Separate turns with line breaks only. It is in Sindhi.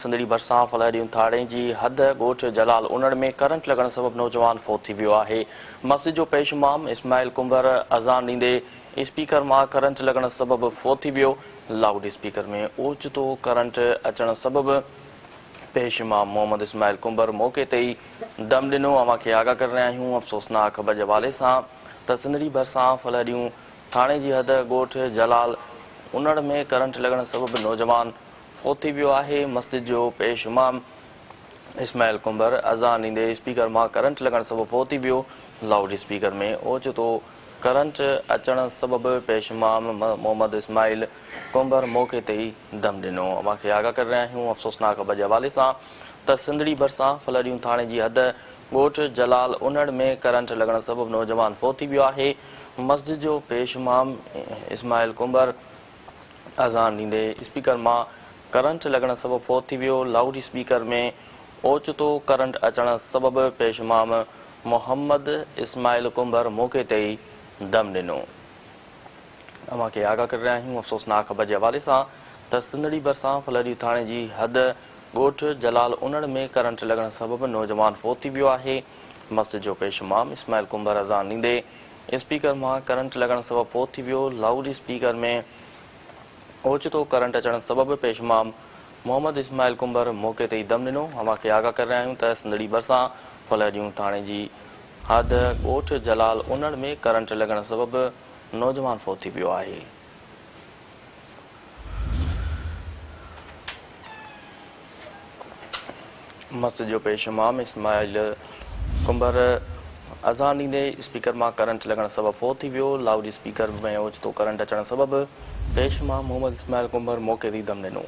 سنڌڙي ڀرسان ڦلهڏيون ٿاڻي جي حد ڳوٺ جلال انڙ ۾ ڪرنٽ لڳڻ سبب نوجوان فوت ٿي ويو آهي. مسجد جو پيش امام اسماعيل ڪنڀر اذان ڏيندي اسپيڪر مان ڪرنٽ لڳڻ سبب فوت ٿي ويو. لائوڊ اسپيڪر ۾ اوچتو ڪرنٽ اچڻ سبب پيش امام محمد اسماعيل ڪنڀر موقعي تي ئي دم ڏنو. اوهان کي آگاهه ڪري رهيا آهيون افسوسناڪ خبر جي حوالي سان ته سنڌڙي ڀرسان ڦلهڏيون ٿاڻي جي حد ڳوٺ جلال انڙ ۾ ڪرنٽ لڳڻ سبب نوجوان فوت ٿي ويو آهي، مسجد جو پيش امام اسماعيل ڪنڀر اذان ڏيندي اسپيڪر مان ڪرنٽ لڳڻ سبب فوت ٿي ويو، لائوڊ اسپيڪر ۾ اوچتو ڪرنٽ اچڻ سبب پيش امام محمد اسماعيل ڪنڀر موقعي تي ئي دم ڏنو. اوهان کي آگاهه ڪري رهيا آهيون افسوسناڪ خبر جي حوالي سان ته سنڌڙي ڀرسان ڦلهڏيون ٿاڻي جي حد ڳوٺ جلال انڙ ۾ ڪرنٽ لڳڻ سبب نوجوان فوت ٿي ويو آهي، مسجد جو پيش امام اسماعيل ڪنڀر اذان ڏيندي اسپيڪر مان ڪرنٽ لڳڻ سبب فوت ٿي ويو، لائوڊ اسپيڪر ۾ اوچتو ڪرنٽ اچڻ سبب پيش امام محمد اسماعيل ڪنڀر موقعي تي ئي دم ڏنو. اوهان کي آگاهه ڪري رهيا آهيون افسوسناڪ خبر جي حوالي سان ته سنڌڙي ڀرسان ڦلهڏيو ٿاڻي جي حد ڳوٺ جلال انڙ ۾ ڪرنٽ لڳڻ سبب نوجوان فوت ٿي ويو آهي، مسجد جو پيش امام اسماعيل ڪنڀر اذان ڏيندي اسپيڪر مان ڪرنٽ لڳڻ سبب فوت ٿي ويو، لائوڊ اسپيڪر ۾ اوچتو ڪرنٽ اچڻ سبب پيش امام محمد اسماعيل ڪنڀر موقعي تي ئي دم ڏنو، اوهان کي آگاهه ڪري رهيا آهيون ته سنڌڙي ڀرسان ڦلهڏيون ٿاڻي جي حد ڳوٺ جلال انڙ ۾ ڪرنٽ لڳڻ سبب نوجوان فوت ٿي ويو آهي. مسجد جو پيش امام اسماعيل ڪنڀر اذان ڏيندي اسپيڪر مان ڪرنٽ لڳڻ سبب فوت ٿي ويو، لائوڊ اسپيڪر ۾ اوچتو ڪرنٽ اچڻ سبب پيش امام محمد اسماعيل ڪنڀر موقعي تي ئي دم ڏنو.